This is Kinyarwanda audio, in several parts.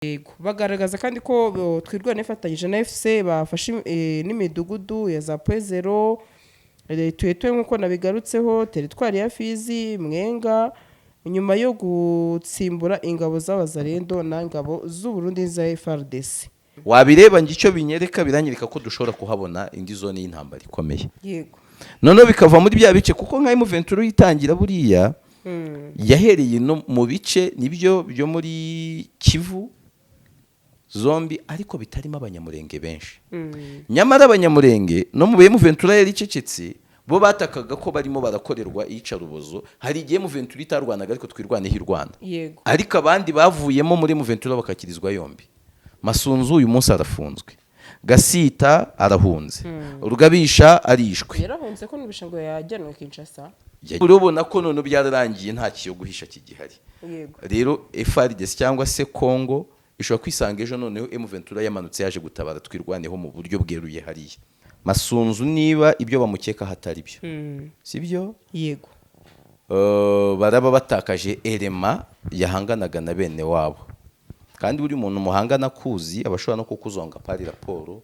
Yego, bagaragaza kandi ko Twirwaneho ifatanyije na AFC bafashe n'imidugudu ya za Point Zéro, Tuetue, nk'uko nabigarutseho, teritwari ya Fizi, Mwenga, nyuma yo gutsimbura ingabo z'Abazarendo n'ingabo z'Uburundi za FARDC. Wabireba, njye icyo binyereka, biranyereka ko dushobora kuhabona indi zone y'intambara ikomeye. Noneho bikava muri bya bice, kuko nka M23 yitangira buriya yahereye no mu bice nibyo byo muri Kivu zombi, ariko bitarimo Abanyamurenge benshi. Nyamara Abanyamurenge no mu M23 yari icecetse, bo batakaga ko barimo barakorerwa iyicarubozo. Hari igihe M23 itarwanaga, ariko Twirwaneho irwana. Ariko abandi bavuyemo muri M23 bakakirizwa yombi. Masunzu uyu munsi arafunzwe, Gasita arahunze, Rugabisha arishwe. Yarahunze ko nubishe ngo yajyanwe Kinshasa. Urabona ko none byararangiye, nta kiyo guhisha kigihari. Rero FARDC cyangwa se Congo ishobora kwisanga ejo noneho M23 yamanutse yaje gutabara Twirwaneho mu buryo bweruye hariya. Masunzu, niba ibyo bamukeka hatari byo, sibyo? Yego. Baraba batakaje erema yahanganaga na bene wabo, kandi buri muntu muhangana akuzi aba ashobora no kukuzonga par rapport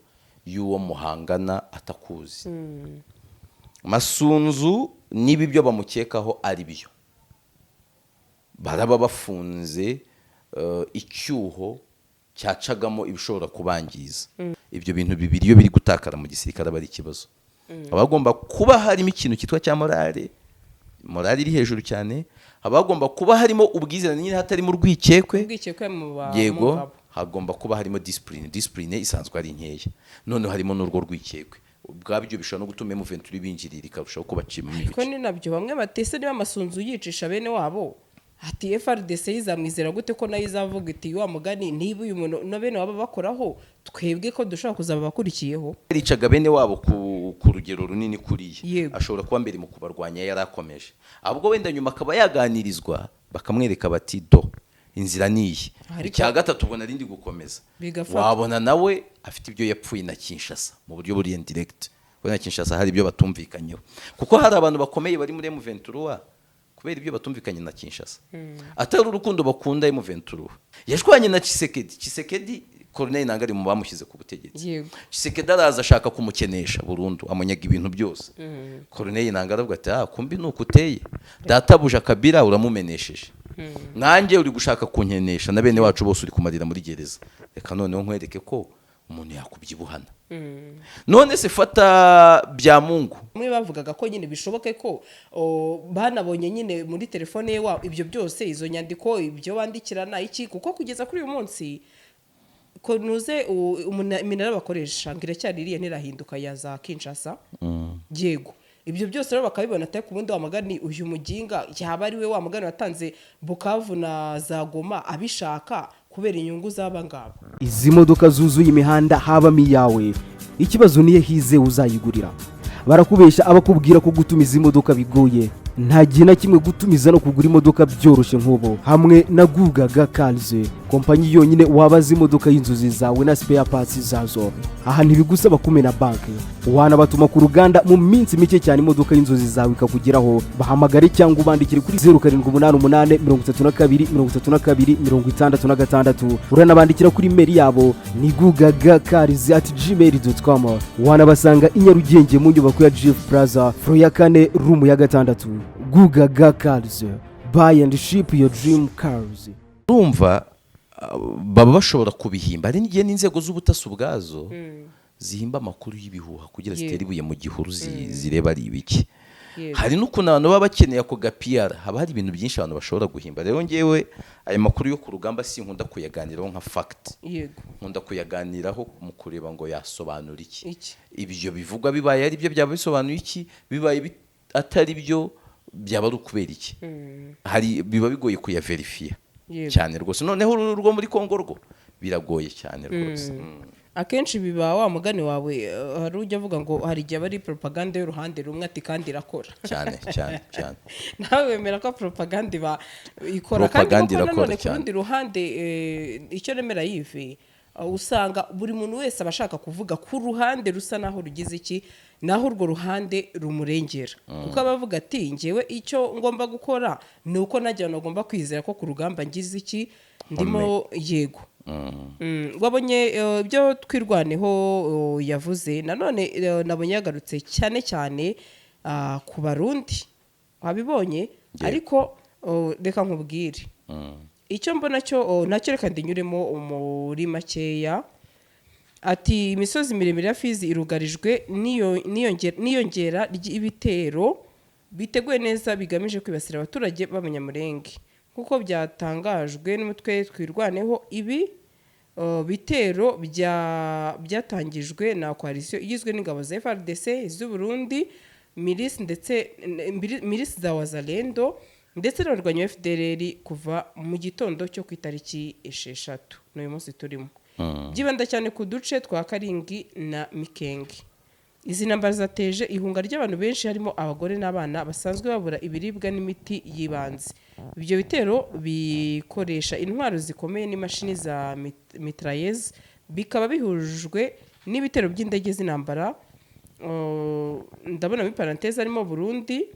y'uwo muhangana atakuzi. Masunzu, niba ibyo bamukekaho ari byo, baraba bafunze icyuho cyacagamo ibishobora kubangiza. Ibyo bintu bibiri iyo biri gutakara mu gisirikare aba ari ikibazo. Haba hagomba kuba harimo ikintu cyitwa cya morale, morale iri hejuru cyane, haba hagomba kuba harimo ubwizerane nyine, hatarimo urwikekwe. Urwikekwe mu ba Yego. mu ngabo. Hagomba kuba harimo discipline. Discipline isanzwe ari nkeya, noneho harimo n'urwo rwikekwe, ubwabyo bishobora no gutuma M23 binjirira ikarushaho kubacima Ariko ibice. Ni nabyo bamwe batese, niba Masunzu yicisha bene wabo, ati FARDC yizamwizera gute ko nayo izavuga iti: "Wa mugani, niba uyu muntu na bene wabo bakoraho, twebwe ko dushobora kuzaba abakurikiyeho?" Yaricaga bene wabo ku rugero runini kuriya, ashobora kuba mbere mu kubarwanya yari akomeje, ahubwo wenda nyuma akaba yaganirizwa, bakamwereka bati: "Do inzira ni iyi." Icya gatatu ubona arindi gukomeza. Bigafatwa. Wabona nawe afite ibyo yapfuye na Kinshasa mu buryo buri indirect, kuko na Kinshasa hari ibyo batumvikanyeho, kuko hari abantu bakomeye bari muri M23 kubera ibyo batumvikanye na Kinshasa, atari urukundo bakunda M23. Yashwanye na Tshisekedi. Tshisekedi, Corneille Nangaa ari mu bamushyize ku butegetsi. Tshisekedi araza ashaka kumukenesha burundu, amunyaga ibintu byose. Corneille Nangaa aravuga ati: "Ah, kumbi nuko uteye, databuja Kabila uramumenesheje, nanjye uri gushaka kunkenesha, na bene wacu bose uri kumarira muri gereza. Reka noneho nkwereke ko umuntu yakubyibuhana." None se fata bya Mungu. Bamwe bavugaga ko nyine bishoboke ko banabonye nyine muri telefone ye wa ibyo byose, izo nyandiko, ibyo bandikirana iki, kuko kugeza kuri uyu munsi ko nuze iminara bakoresha ngo iracyari iriya, ntirahinduka ya za Kinshasa. Yego, ibyo byose rero bakabibona, atari ku bundi wa mugani uyu muginga yaba ari we wa mugani watanze Bukavu na za Goma abishaka kubera inyungu z'aba ngaba. Izi modoka zuzuye imihanda habamo iyawe? Ikibazo niyo hize uzayigurira. Barakubeshya abakubwira ko gutumiza imodoka bigoye. Nta gihe na kimwe gutumiza no kugura imodoka byoroshye nk'ubu hamwe na Gugaga Cars, kompanyi yonyine wabaza imodoka y'inzozi zawe na spare parts zazo. Aha ntibigusaba kumena banki, wanabatuma ku ruganda, mu minsi mike cyane imodoka y'inzozi zawe ikakugeraho. Bahamagare cyangwa ubandikire kuri 0788 32 32 66. Uranabandikira kuri email yabo ni gugagacars@gmail.com. Wanabasanga i Nyarugenge mu nyubako ya Jifu Plaza, floor ya kane, room ya gatandatu. Gugaga Cars, buy and ship your dream cars. Urumva, baba bashobora kubihimba. Hari n'igihe n'inzego z'ubutasi ubwazo zihimba amakuru y'ibihuha kugira zitere ibuye mu gihuru, zireba ari ibiki. Hari n'ukuntu abantu baba bakeneye ako gapiyara, haba hari ibintu byinshi abantu bashobora guhimba. Rero ngewe ayo makuru yo ku rugamba sinkunda kuyaganiraho nka fact, nkunda kuyaganiraho mu kureba ngo yasobanura iki. Iki. Ibyo bivugwa bibaye ari byo byaba bisobanuye iki? Bibaye atari byo byaba ari ukubera iki? Hari biba bigoye kuyaverifiya cyane rwose. Noneho uru rwo muri Kongo rwo biragoye cyane rwose. Akenshi biba wa mugani wawe, hari ujya avuga ngo hari igihe aba ari propaganda y'uruhande rumwe, ati kandi irakora. Cyane cyane cyane. Nawe wemera ko propaganda iba ikora kandi Propaganda koko? irakora Nanone ku cyane. rundi ruhande, icyo nemera yive, usanga buri muntu wese aba ashaka kuvuga ku ruhande rusa naho rugize iki, naho urwo ruhande rumurengera, kuko aba avuga ati: "Ngewe icyo ngomba gukora ni uko najya abantu bagomba kwizera ko ku rugamba ngize iki ndimo." Yego. Wabonye ibyo Twirwaneho yavuze nanone, nabonye yagarutse cyane cyane ku Barundi, wabibonye? Ariko reka nkubwire icyo mbona cyo, nacyo reka ndinyuremo muri makeya. Ati imisozi miremire ya Fizi irugarijwe n'iyongera ry'ibitero biteguye neza bigamije kwibasira abaturage b'Abanyamurenge, nk'uko byatangajwe n'umutwe Twirwaneho. Ibi bitero byatangijwe na coalition igizwe n'ingabo za FARDC, z'u Burundi, milisi ndetse milisi za Wazalendo ndetse n'abarwanyi ba FDLR kuva mu gitondo cyo ku itariki 6, n'uyu munsi turimo, byibanda cyane ku duce twa Karingi na Mikenge. Izi ntambara zateje ihunga ry'abantu benshi, harimo abagore n'abana basanzwe babura ibiribwa n'imiti y'ibanze. Ibyo bitero bikoresha intwaro zikomeye n'imashini za mitrailleuse, bikaba bihujwe n'ibitero by'indege z'intambara. Ndabona muri parenthèse harimo Burundi.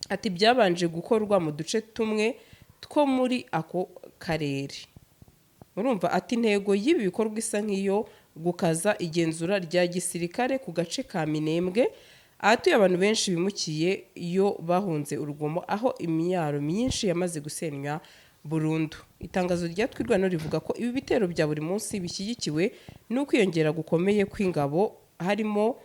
Ati byabanje gukorwa mu duce tumwe two muri ako karere. Urumva, ati intego y'ibi bikorwa isa nk'iyo gukaza igenzura rya gisirikare ku gace ka Minembwe, ahatuye abantu benshi bimukiye iyo bahunze urugomo, aho imyaro myinshi yamaze gusenywa burundu. Itangazo rya Twirwaneho rivuga ko ibi bitero bya buri munsi bishyigikiwe n'ukwiyongera gukomeye kw'ingabo, harimo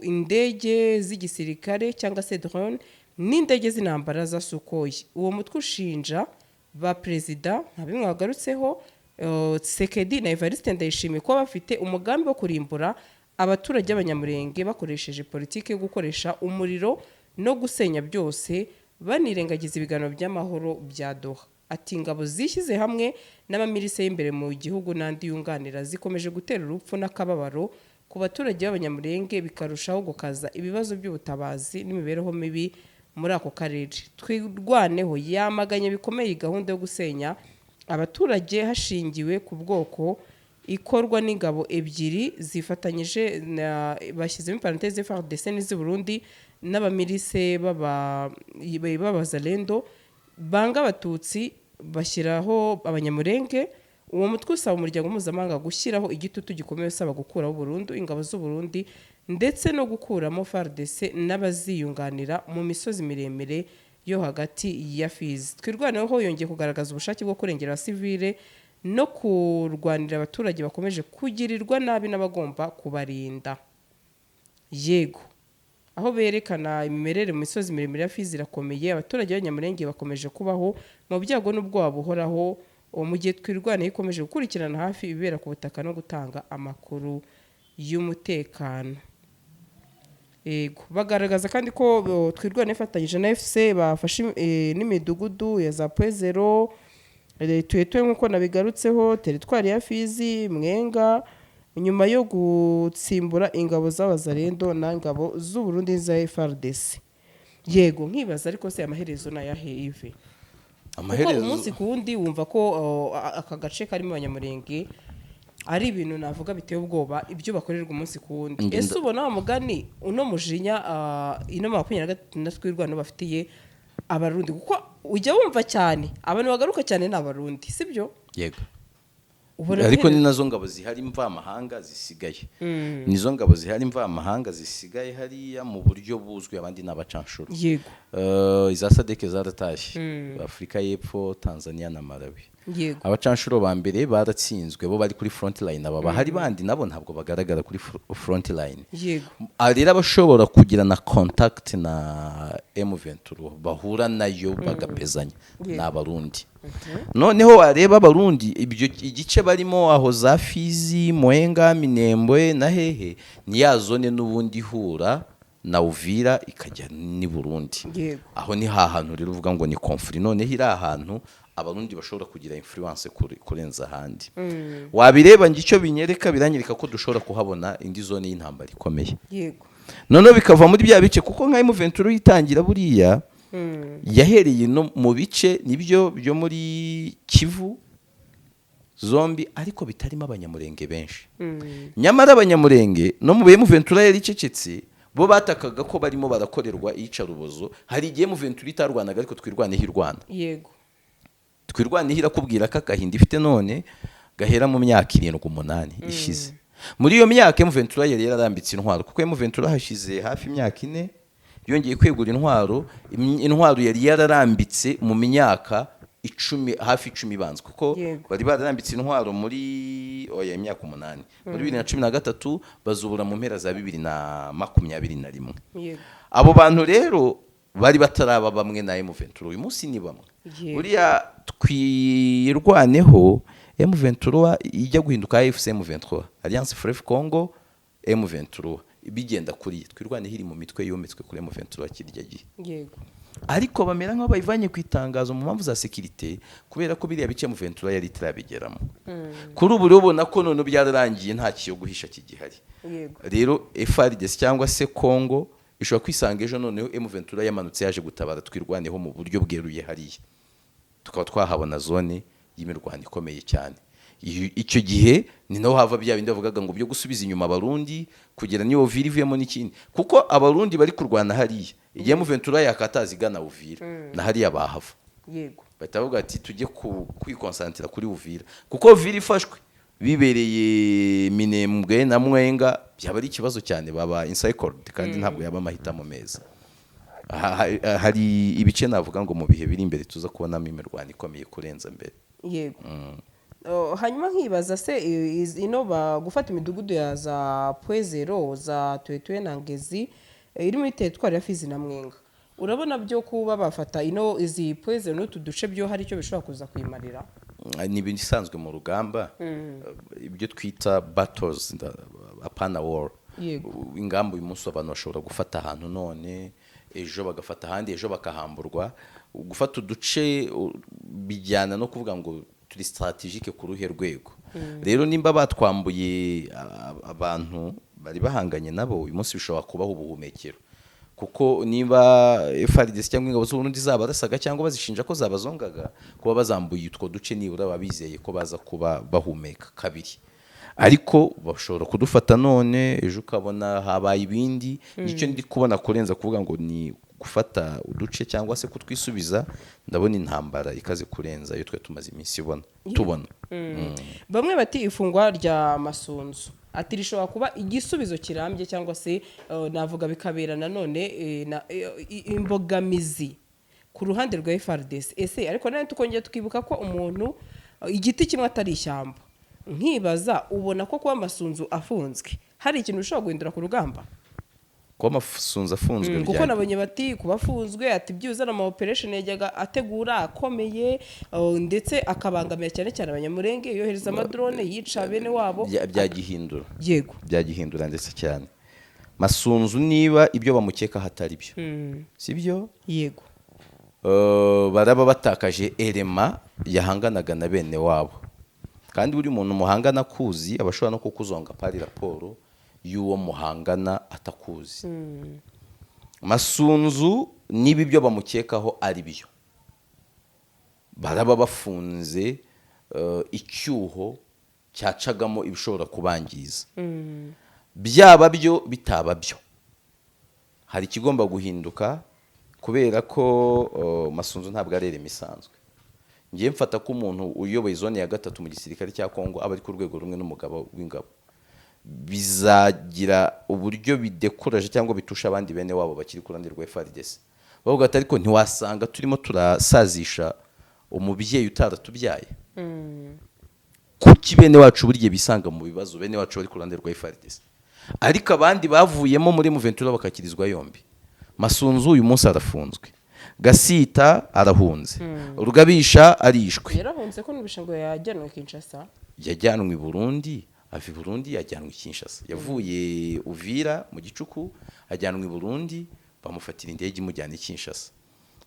indege z'igisirikare cyangwa se drone n'indege z'intambara za Sukhoi. Uwo mutwe ushinja ba perezida, nka bimwe wagarutseho, Tshisekedi na Evariste Ndayishimiye, kuba bafite umugambi wo kurimbura abaturage b'Abanyamurenge bakoresheje politiki yo gukoresha umuriro no gusenya byose, banirengagiza ibiganiro by'amahoro bya Doha. Ati ingabo zishyize hamwe n'abamirise y'imbere mu gihugu n'andi yunganira zikomeje gutera urupfu n'akababaro ku baturage b'Abanyamurenge, bikarushaho gukaza ibibazo by'ubutabazi n'imibereho mibi muri ako karere. Twirwaneho yamaganye bikomeye iyi gahunda yo gusenya abaturage hashingiwe ku bwoko ikorwa n'ingabo ebyiri zifatanyije na, bashyizemo parenthèse, FARDC n'iz'i Burundi n'abamirise b'Abazalendo banga Abatutsi, bashyiraho Abanyamurenge. Uwo mutwe usaba umuryango mpuzamahanga gushyiraho igitutu gikomeye usaba gukuraho burundu ingabo z'u Burundi ndetse no gukuramo FARDC n'abaziyunganira mu misozi miremire yo hagati ya Fizi. Twirwaneho yongeye kugaragaza ubushake bwo kurengera abasivile no kurwanira abaturage bakomeje kugirirwa nabi n'abagomba kubarinda. Yego, aho berekana imimerere mu misozi miremire ya Fizi irakomeye, abaturage b'Abanyamurenge bakomeje kubaho mu byago n'ubwoba buhoraho, uwo mu gihe Twirwaneho ikomeje gukurikirana hafi ibibera ku butaka no gutanga amakuru y'umutekano. Yego, bagaragaza kandi ko Twirwaneho ifatanyije na FC bafashe n'imidugudu ya za Pwezero, Tuyetuye, nk'uko nabigarutseho, teritwari ya Fizi, Mwenga, nyuma yo gutsimbura ingabo z'Abazarendo n'ingabo z'u Burundi n'iza FARDC. Yego, nkibaza ariko se amaherezo ni ayahe, Yves? Kuko Amaherezo umunsi ku wundi wumva ko aka gace karimo Abanyamurenge ari ibintu navuga biteye ubwoba, ibyo bakorerwa umunsi ku wundi. Ese ubona wa mugani uno mujinya ino 23 na Twirwaneho bafitiye Abarundi, kuko ujya wumva cyane abantu bagaruka cyane ni Abarundi, sibyo? Yego. Ubona Ariko ni nazo ngabo zihari mvamahanga zisigaye, nizo ngabo zihari mvamahanga zisigaye hariya mu buryo buzwi, abandi ni abacanshuro. Iza SADC zaratashye, Afurika y'Epfo, Tanzania na Malawi. Abacanshuro ba mbere baratsinzwe, bo bari kuri front line. Aba bahari bandi nabo ntabwo bagaragara kuri front line. Rero abashobora kugira na contact na M23, bahura nayo bagapezanya, ni Abarundi. Noneho wareba Abarundi, ibyo igice barimo aho za Fizi, Mwenga, Minembwe na hehe, ni ya zone n'ubundi ihura na Uvira ikajya n'i Burundi. Aho ni hantu rero uvuga ngo ni conflit. Noneho iri ahantu Abarundi bashobora kugira influence kurenza ahandi. Wabireba, njye icyo binyereka, biranyereka ko dushobora kuhabona indi zone y'intambara ikomeye. Noneho bikava muri bya bice, kuko nka M23 yitangira buriya yahereye no mu bice nibyo byo muri Kivu zombi, ariko bitarimo Abanyamurenge benshi. Nyamara Abanyamurenge no mu M23 yari icecetse, bo batakaga ko barimo barakorerwa iyicarubozo. Hari igihe M23 itarwanaga, ariko Twirwaneho irwana. Twirwaneho irakubwira ko agahinda ifite none Gahera mu myaka 7, 8 ishize. Muri iyo myaka M23 yari yararambitse intwaro, kuko M23 hashize hafi imyaka 4 yongeye kwegura intwaro, intwaro yari yararambitse mu myaka 10, hafi 10 ibanza, kuko bari bararambitse intwaro muri, oya, imyaka 8, muri 2013, bazubura mu mpera za 2021. Abo bantu rero bari bataraba bamwe na M23, uyu munsi ni bamwe. Buriya Twirwaneho, M23 ijya guhinduka AFC M23, Alliance Fleuve Congo M23, bigenda kuri Twirwaneho iri mu mitwe yometswe kuri M23 kirya gihe. Ariko bamera nk'aho bayivanye ku itangazo mu mpamvu za sécurité, kubera ko biriya bice M23 yari itarabigeramo. Kuri ubu rero ubona ko none byararangiye, nta kiyo guhisha kigihari. Rero FARDC cyangwa se Congo ishobora kwisanga ejo noneho M23 yamanutse yaje gutabara Twirwaneho mu buryo bweruye hariya, tukaba twahabona zone y'imirwano ikomeye cyane. Icyo gihe ni naho hava bya bindi bavugaga ngo byo gusubiza inyuma Abarundi kugera niyo Uvira ivuyemo n'ikindi, kuko Abarundi bari kurwana hariya, igihe M23 yakataza igana Uvira na hariya bahava, bahita bavuga ati tujye kwikonsantira kuri Uvira, kuko Uvira ifashwe bibereye Minembwe na Mwenga byaba ari ikibazo cyane, baba encircled, kandi ntabwo yaba amahitamo meza. Hari ibice navuga ngo mu bihe biri imbere tuza kubonamo imirwano ikomeye kurenza mbere. Yego. Oh, hanyuma nkibaza se ino gufata imidugudu ya za Pwezero, za Tuwetwe na Ngezi, iri muri teritwari ya Fizi na Mwenga, urabona byo kuba bafata ino izi Pwezero n'utu duce byo hari icyo bishobora kuza kuyimarira? Ni ibintu isanzwe mu rugamba, ibyo twita battles apana war. Ingamba uyu munsi abantu bashobora gufata ahantu none, ejo bagafata ahandi, ejo bakahamburwa. Gufata uduce bijyana no kuvuga ngo turi stratégique ku ruhe rwego. Rero nimba batwambuye abantu bari bahanganye nabo, uyu munsi bishobora kubaho ubuhumekero, kuko niba FARDC cyangwa ingabo z'Uburundi zabarasaga cyangwa bazishinja ko zabazongaga, kuba bazambuye utwo duce nibura baba bizeye ko baza kuba bahumeka kabiri. Ariko bashobora kudufata none, ejo ukabona habaye ibindi. Nicyo ndi kubona kurenza kuvuga ngo ni gufata uduce cyangwa se kutwisubiza. Ndabona intambara ikaze kurenza iyo twe tumaze iminsi ibona tubona. Bamwe bati ifungwa rya Masunzu ati rishobora kuba igisubizo kirambye, cyangwa se navuga bikabera nanone imbogamizi ku ruhande rwa FARDC. Ese ariko nanone tukongera tukibuka ko umuntu igiti kimwe atari ishyamba. Nkibaza, ubona ko kuba Masunzu afunzwe hari ikintu bishobora guhindura ku rugamba? Kuba Masunzu afunzwe Kuko nabonye bati kuba afunzwe, ati byibuze ama operation yajyaga ategura akomeye, ndetse akabangamira cyane cyane Abanyamurenge, yohereza amadrone yica bene wabo. Byagihindura. Byagihindura ndetse cyane. Masunzu niba ibyo bamukekaho atari byo, si byo, baraba batakaje élément yahanganaga na bene wabo. Kandi buri muntu muhangana akuzi aba ashobora no kukuzonga par rapport y'uwo muhangana atakuzi. Masunzu niba ibyo bamukekaho ari byo, baraba bafunze icyuho cyacagamo ibishobora kubangiza. Byaba byo, bitaba byo, hari ikigomba guhinduka, kubera ko Masunzu ntabwo ari élément isanzwe. Ngiye mfata ko umuntu uyoboye zone ya gatatu mu gisirikare cya Kongo aba ari ku rwego rumwe n'umugabo w'ingabo. Bizagira uburyo bidekuraje cyangwa bitusha abandi bene wabo bakiri ku ruhande rwa FARDC, bavuga ati ariko ntiwasanga turimo turasazisha umubyeyi utaratubyaye? Kuki bene wacu buri gihe bisanga mu bibazo, bene wacu bari ku ruhande rwa FARDC, ariko abandi bavuyemo muri M23 bakakirizwa yombi? Masunzu uyu munsi arafunzwe, Gasita arahunze, Rugabisha arishwe. Yarahunze ko n'ubishe ngo yajyanwe Kinshasa. Yajyanwe i Burundi, ava i Burundi yajyanwe i Kinshasa. Yavuye Uvira mu gicuku ajyanwe i Burundi, bamufatira indege imujyana i Kinshasa.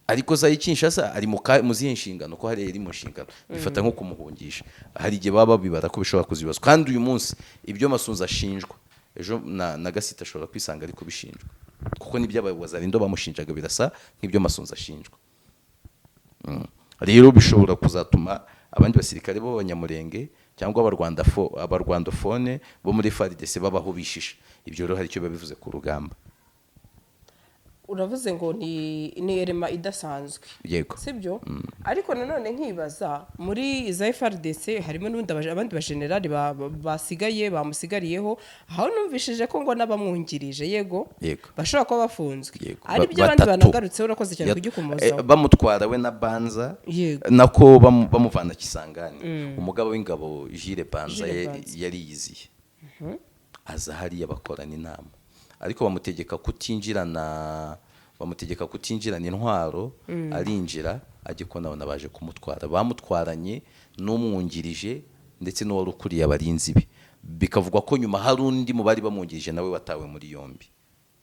Ariko za i Kinshasa ari mu zihe nshingano, ko hariya iri mu nshingano bifata nko kumuhungisha? Hari igihe baba babibara ko bishobora kuzibazwa. Kandi uyu munsi ibyo Masunzu ashinjwa, ejo na Gasita ashobora kwisanga ari kubishinjwa, kuko n'ibyo Abawazarindo bamushinjaga birasa nk'ibyo Masunzu ashinjwa. Rero bishobora kuzatuma abandi basirikare b'Abanyamurenge cyangwa Abarwandofone bo muri FARDC babaho bishisha. Ibyo rero hari icyo biba bivuze ku rugamba. Uravuze ngo ni erema idasanzwe. Yego. Sibyo? Ariko nanone nkibaza, muri za FARDC harimo n'ubundi abandi bajenerali basigaye bamusigariyeho, aho numvishije ko ngo n'abamwungirije, yego, Yego. bashobora kuba bafunzwe. Yego. Ari byo abandi Batatu. banagarutseho. Urakoze cyane kugikomozaho. Bamutwara we na Banza, nako bamuvana Kisangani, umugaba w'ingabo Jules Banza Jules Banza. yari yiziye, aza hariya bakorana inama, ariko bamutegeka kutinjirana intwaro. Arinjira, ajya kubona abona baje kumutwara, bamutwaranye n'umwungirije ndetse n'uwari ukuriye abarinzi be. Bikavugwa ko nyuma hari undi mu bari bamwungirije nawe watawe muri yombi,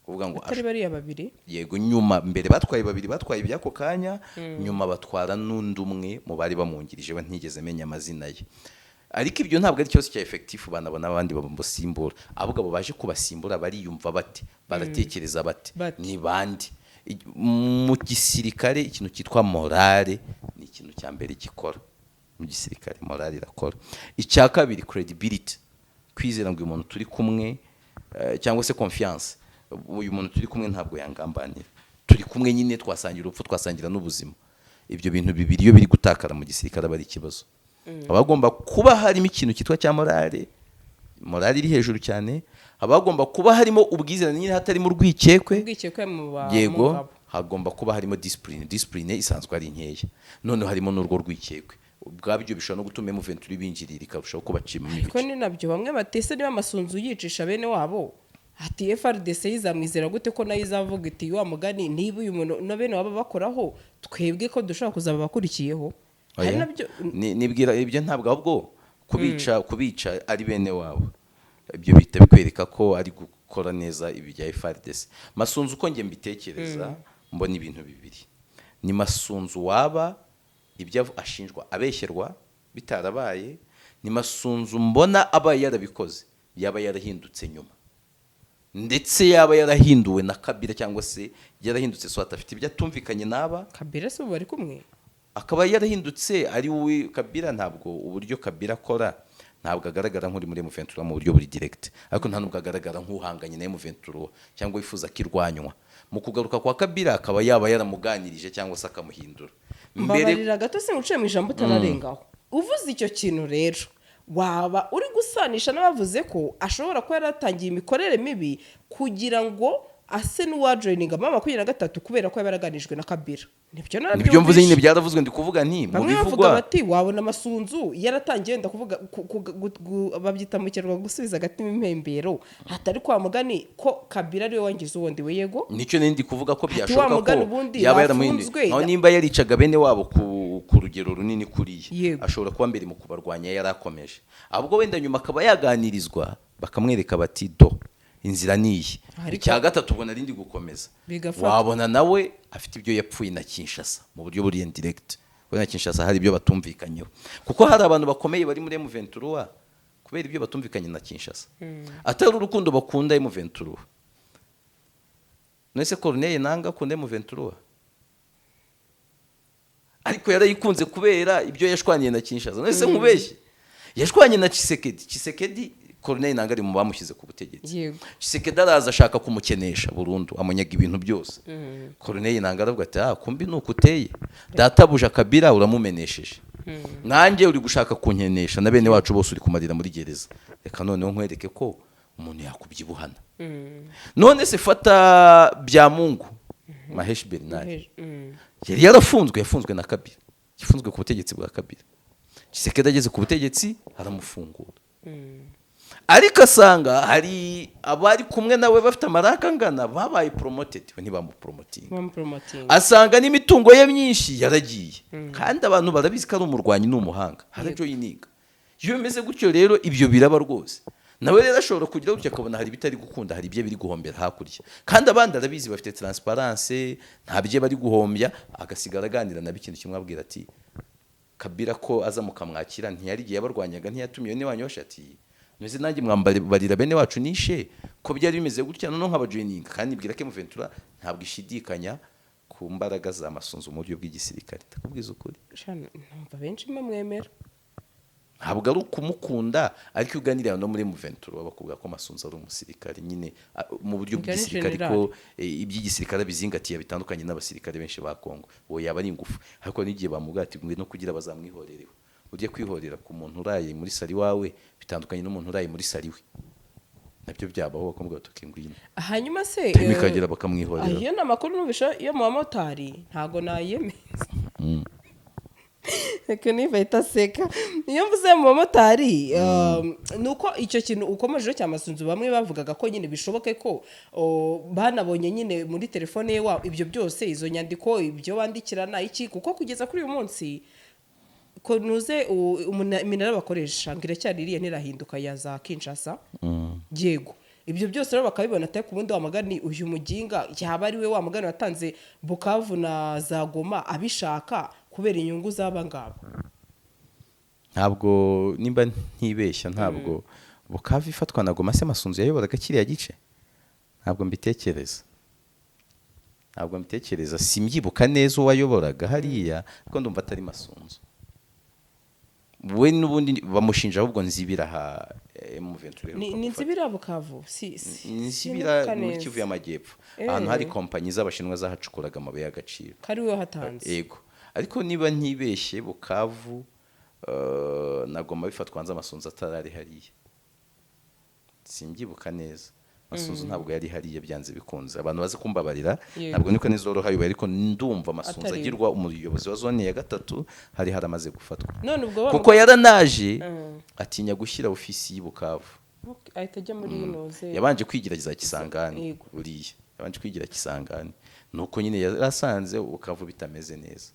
kuvuga ngo Atari bariya babiri? Yego, nyuma, mbere batwaye babiri, batwaye iby'ako kanya, nyuma batwara n'undi umwe mu bari bamwungirije, we ntigeze menya amazina ye. Ariko ibyo ntabwo ari ikibazo cya effectif, banabona abandi bamusimbura. Ahubwo abo baje kubasimbura bariyumva bate? Baratekereza bate? Bate. Ni bande? Mu gisirikare ikintu cyitwa morale ni ikintu cya mbere gikora. Mu gisirikare morale irakora. Icya kabiri, credibility, kwizera ngo uyu muntu turi kumwe, cyangwa se confiance, uyu muntu turi kumwe ntabwo yangambanira, turi kumwe nyine, twasangira urupfu, twasangira n'ubuzima. Ibyo bintu bibiri iyo biri gutakara mu gisirikare aba ari ikibazo. Haba hagomba kuba harimo ikintu cyitwa cya morale, morale iri hejuru cyane. Haba hagomba kuba harimo ubwizerane nyine, hatarimo urwikekwe. Urwikekwe mu Yego. mu ngabo. Hagomba kuba harimo discipline. Discipline isanzwe ari nkeya, noneho harimo n'urwo rwikekwe, ubwabyo bishobora no gutuma M23 binjirira ikarushaho kubacima Ariko ibice. ni nabyo bamwe batese, niba Amasunzu yicisha bene wabo, ati FARDC yizamwizera gute, ko nayo izavuga iti: "Wa mugani, niba uyu muntu na bene wabo bakoraho, twebwe ko dushobora kuzaba abakurikiyeho?" Hari Oya. nabyo. Nibwira ibyo ntabwo, ahubwo kubica ari bene wabo, ibyo bihita bikwereka ko ari gukora neza ibi bya FARDC. Masunzu, uko njye mbitekereza, mbona ibintu bibiri: ni Masunzu waba ibyo ashinjwa abeshyerwa bitarabaye, ni Masunzu mbona abaye yarabikoze yaba yarahindutse nyuma, ndetse yaba yarahinduwe na Kabila cyangwa se yarahindutse soit afite ibyo atumvikanye n'aba. Kabila se ubu bari kumwe? Akaba yarahindutse ari we Kabila. Ntabwo uburyo Kabila akora, ntabwo agaragara nk'uri muri M23 mu buryo buri direct, ariko nta nubwo agaragara nk'uhanganye na M23 cyangwa wifuza ko irwanywa. Mu kugaruka kwa Kabila akaba yaba yaramuganirije cyangwa se akamuhindura mbere. Mbabarira gato, singuciye mu ijambo, utararengaho. Uvuze icyo kintu rero, waba uri gusanisha n'abavuze ko ashobora kuba yaratangiye imikorere mibi kugira ngo ase n'uwajoyininga M23, kubera ko yaba yaraganijwe na Kabila. Nibyo? Nibyo mvuze nyine. Narabyumvise. Byaravuzwe, ndi kuvuga nti mu Bamwe bavuga bivugwa. bati wabona Amasunzu yaratangiye wenda kuvuga babyita mu Kinyarwanda gusubiza agatima impembero, hatari kwa mugani ko Kabila ariwe wangize uwundi we, yego. Nicyo nari ndi kuvuga ko Ati byashoboka wa mugani ko ubundi yaba yaramuhinduye. bafunzwe. Naho nimba yaricaga bene wabo ku rugero runini kuriya, ashobora kuba mbere mu kubarwanya yarakomeje, ahubwo wenda nyuma akaba yaganirizwa, bakamwereka bati: "Do inzira ni iyi." Icya gatatu, ubwo nari ndi gukomeza, Bigafata. wabona nawe afite ibyo yapfuye na Kinshasa mu buryo buri indirect, kuko na Kinshasa hari ibyo batumvikanyeho, kuko hari abantu bakomeye bari muri M23 kubera ibyo batumvikanye na Kinshasa, atari urukundo bakunda M23. None se Corneille Nanga akunda M23? Ariko yarayikunze kubera ibyo yashwaniye na Kinshasa. None se nkubeshye? Yashwanye na Tshisekedi. Tshisekedi, Corneille Nanga ari mu bamushyize ku butegetsi. Tshisekedi araza ashaka kumukenesha burundu, amunyaga ibintu byose. Corneille Nanga aravuga ati: "Ah, kumbi nuko uteye, databuja Kabila uramumenesheje, nanjye uri gushaka kunkenesha, na bene wacu bose uri kumarira muri gereza, reka noneho nkwereke ko umuntu yakubyibuhana." None se fata Byamungu Maheshi Bernard, yari yarafunzwe, yafunzwe na Kabila, yafunzwe ku butegetsi bwa Kabila. Tshisekedi ageze ku butegetsi aramufungura, ariko asanga hari abari kumwe nawe bafite amaraka angana babaye promoted, we ntibamupromotinga. Bamupromotinga. Asanga n'imitungo ye myinshi yaragiye, kandi abantu barabizi ko ari umurwanyi, ni umuhanga, harajoyininga. Iyo bimeze gutyo rero, ibyo biraba rwose. Nawe rero ashobora kugira gutyo akabona hari ibitari gukunda, hari ibyo biri guhombera hakurya, kandi abandi arabizi bafite transparence, nta byo bari guhombya. Agasigara aganira nabo, ikintu kimwe abwira ati: "Kabila ko aza mukamwakira, ntiyari igihe yabarwanyaga, ntiyatumiye bene wanyu?" Ati: "Meze nanjye mwambarira bene wacu nishe ko byari bimeze gutya, noneho nkabajoyininga." Kandi nibwira ko M23 ntabwo ishidikanya ku mbaraga za Masunzu mu buryo bw'igisirikare, ndakubwiza ukuri. Sha, numva benshi bamwemera. Ntabwo ari ukumukunda, ariko iyo uganiriye no muri M23 bakubwira ko Masunzu ari umusirikare nyine, mu buryo Ubwo ni bw'igisirikare, general. ko iby'igisirikare bizingatiye bitandukanye n'abasirikare benshi ba Kongo. Uwo yaba ari ingufu, ariko n'igihe bamubwira ati ngwino kugira bazamwihorereho, ujye kwihorera ku muntu uraye muri sari wawe bitandukanye n'umuntu uraye muri sari we. Nabyo byabaho, bakamubwira bati: "Ngwino." Hanyuma se Time ikagera bakamwihorera. Iyo ni amakuru numvisha yo mu bamotari, ntago nayemeza. Reka niba ahita aseka iyo mvuze mu bamotari, ni uko icyo kintu ukomejeho cya Masunzu, bamwe bavugaga ko nyine bishoboke ko banabonye nyine muri telefone ye ibyo byose, izo nyandiko, ibyo bandikirana iki, kuko kugeza kuri uyu munsi ko nuze iminara bakoresha ngo iracyari iriya, ntirahinduka ya za Kinshasa. Yego, ibyo byose rero bakabibona, atari ku bundi wa mugani uyu muginga yaba ari we wa mugani watanze Bukavu na za Goma abishaka kubera inyungu z'aba ngaba. Ntabwo, nimba ntibeshya, ntabwo Bukavu ifatwa na Goma se Masunzu yayoboraga kiriya gice. Ntabwo mbitekereza, ntabwo mbitekereza. Simbyibuka neza uwayoboraga hariya, ariko ndumva atari Masunzu. We n'ubundi bamushinja ahubwo Nzibira ha M23. Ni Nzibira Bukavu, si Nzibira sinibuka muri neza. Kivu y'Amajyepfo, ahantu hari kompanyi z'Abashinwa zahacukuraga amabuye y'agaciro. Ko ari we wahatanze. Yego, ariko niba ntibeshye, Bukavu na Goma bifatwa hanze Masunzu atarari hariya. Simbyibuka neza. Masunzu ntabwo yari hariya byanze bikunze. Abantu bazi kumbabarira. Ntabwo niko nizoroha, ariko ndumva Masunzu Atari we. agirwa umuyobozi wa zone ya gatatu hari haramaze gufatwa, None ubwo wa kuko yaranaje atinya gushyira ofisi y'i Bukavu. Ahita ajya muri inoze. Yabanje kwigira za Kisangani. Buriya yabanje kwigira Kisangani, nuko nyine yarasanze Bukavu bitameze neza.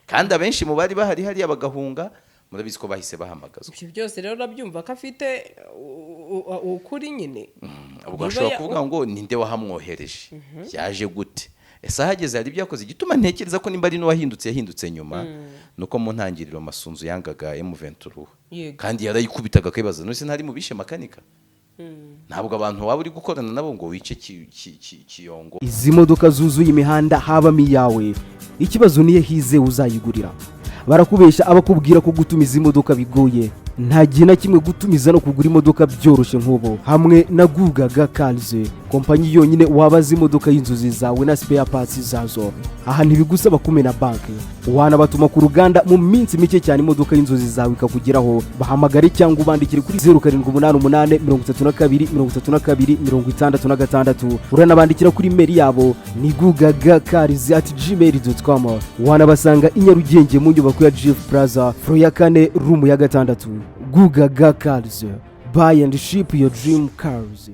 Kandi abenshi mu bari bahari hariya bagahunga, murabizi ko bahise bahamagazwa. Ibyo byose rero urabyumva ko afite ukuri nyine. Ubwo Niba ashobora kuvuga ngo ninde wahamwohereje, yaje gute, ese ahageze hari ibyo yakoze? Igituma ntekereza ko nimba ari n'uwahindutse yahindutse nyuma, ni uko mu ntangiriro Masunzu yangaga M23. Kandi yarayikubitaga, akibaza none se ntari mu bishe Makanika? Ntabwo abantu waba uri gukorana nabo ngo wice Kiyongo. Izi modoka zuzuye imihanda habamo iyawe? Ikibazo niyo hize uzayigurira. Barakubesha abakubwira ko gutumiza imodoka bigoye. Nta gihe na kimwe gutumiza no kugura imodoka byoroshye nk'ubu hamwe na Gugaga Cars, kompanyi yonyine wabaza imodoka y'inzozi zawe na spare parts zazo. Aha ntibigusaba kumena banki, wanabatuma ku ruganda, mu minsi mike cyane imodoka y'inzozi zawe ikakugeraho. Bahamagare cyangwa ubandikire kuri 0788 32 32 66. Uranabandikira kuri email yabo ni gugagacars@gmail.com. Wanabasanga i Nyarugenge mu nyubako ya Jifu Plaza, floor ya kane, room ya gatandatu. Gugaga Cars, buy and ship your dream cars.